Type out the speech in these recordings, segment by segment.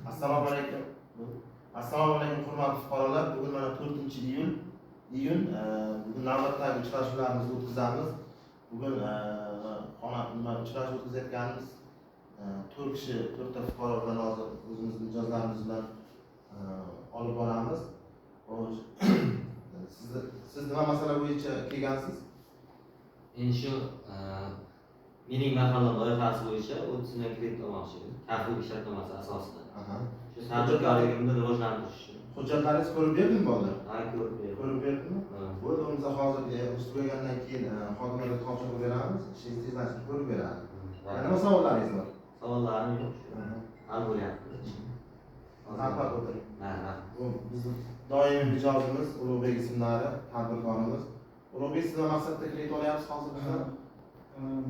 Assalomu alaykum. Assalomu alaykum, hurmatli fuqarolar. Bugun mana 4 iyun, bugun navbatdagi uchrashuvlarimizni o'tkazamiz. Bugun xona nima uchrashuv o'tkazayotganimiz to'rt kishi, to'rtta fuqaro bilan hozir o'zimizni mijozlarimiz bilan olib boramiz. Xo'sh, siz nima masala bo'yicha kelgansiz? Endi shu "Mening mahallam" loyihasi bo'yicha 30 million kredit olmoqchi edim, kafillik shartnomasi asosida. Shu tadbirkorligimni rivojlantirish uchun. Hujjatlaringizni ko'rib berdimi bolalar? Ha, ko'rib berdim. Ko'rib berdimi? Ha. Bo'ldi, unda hozir ish tugagandan keyin xodimlarga topshiriq beramiz, ishingizni tezlashtirib ko'rib beradi. Nima savollaringiz bor? Savollarim yo'q, shu hal bo'lyapti. Rahmat, o'tiring. Ha, rahmat. Bu bizni doimiy mijozimiz Ulug'bek ismlari, tadbirkorimiz. Ulug'bek, siz nima maqsadda kredit olyapsiz hozir bizdan?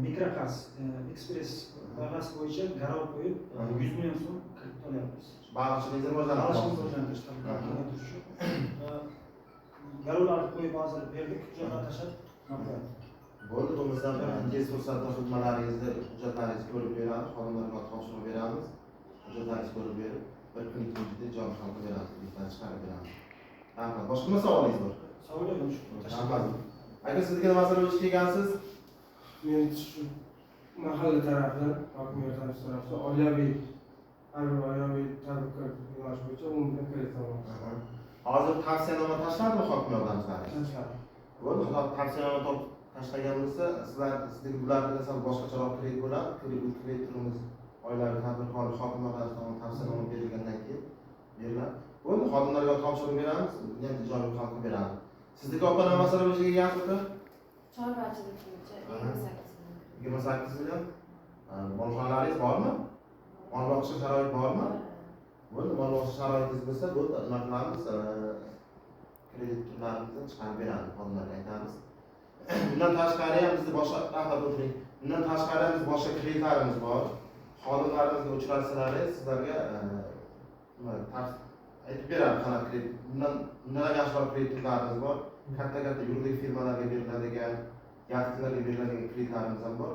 Mikroqarz ekspress loyihasi bo'yicha garov qo'yib 100 million so'm kredit olyapmiz. Baliqchilikni rivojlantirish. Baliqchilikni rivojlantirish, kengaytirish uchun. Garovlarni qo'yib hozir berdik, hujjatlar tashlab nima qilyapti. Bo'ldi, bo'lmasam tez fursatda xizmatlaringizni, hujjatlaringizni ko'rib beradi, xodimlarga topshiriq beramiz. Hujjatlaringizni ko'rib berib, bir kun ikki kunda ijobiy hal qilib beramiz, kreditlarni chiqarib beramiz. Rahmat. Boshqa nima savolingiz bor? Savol yo'q, shu. Rahmat. Aka, sizniki nima masala bo'yicha kelgansiz? Men shu mahalla tarafidan, hokim yordamchisi tarafidan oilaviy, har bir oilaviy tadbirkor yo'nalish bo'yicha 10 million kredit olmoqchi. Hozir tavsiyanoma tashladimi hokim yordamchilari? Tashladi. Bo'ldi, xudo tavsiyanoma topib tashlagan bo'lsa, sizlar sizniki bularnikidan sal boshqacharoq kredit bo'ladi. Kredit turimiz oilaviy tadbirkorlik hokim yordamchisi tomonidan tavsiyanoma berilgandan keyin beriladi. Bo'ldi, xodimlarga topshiriq beramiz, buni ham ijobiy hal qilib beramiz. Sizniki, opa, nima masala bo'yicha kelgansiz, opa? Chorvachilik bo'yicha 28 million. 28 million. Molxonalaringiz bormi? Mol boqishga sharoit bormi? Bo'ldi, mol boqish sharoitingiz bo'lsa, bo'ldi, nima qilamiz? Kredit turlarimizni chiqarib beramiz, xodimlarga aytamiz. Bundan tashqari ham bizni boshqa, rahmat, o'tiring. Bundan tashqari ham biz boshqa kreditlarimiz bor. Xodimlarimizga uchratsalaringiz, sizlarga nima aytib beradi qanaqa kredit. Bundan ham yaxshiroq kredit turlarimiz bor. Katta katta yuridik firmalarga beriladigan, yaktlarga beriladigan kreditlarimiz ham bor.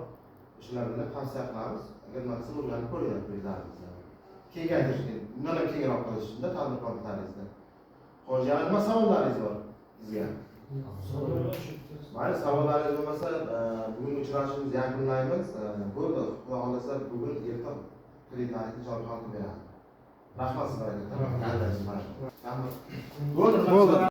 O'shalar bilan tavsiya qilamiz. Agar nima qilsa, o'rganib ko'ringlar kreditlarimizni. Kengaytirish, bundan ham kengroq qilish uchun tadbirkorliklaringizni. Xo'sh, yana nima savollaringiz bor bizga? Mayli, savollaringiz bo'lmasa, bugungi uchrashuvimizni yakunlaymiz. Bo'ldi, xudo xohlasa, bugun erta kreditlaringizni ijobiy hal qilib beramiz. Rahmat sizlarga. Rahmat. Bo'ldi. Bo'ldi.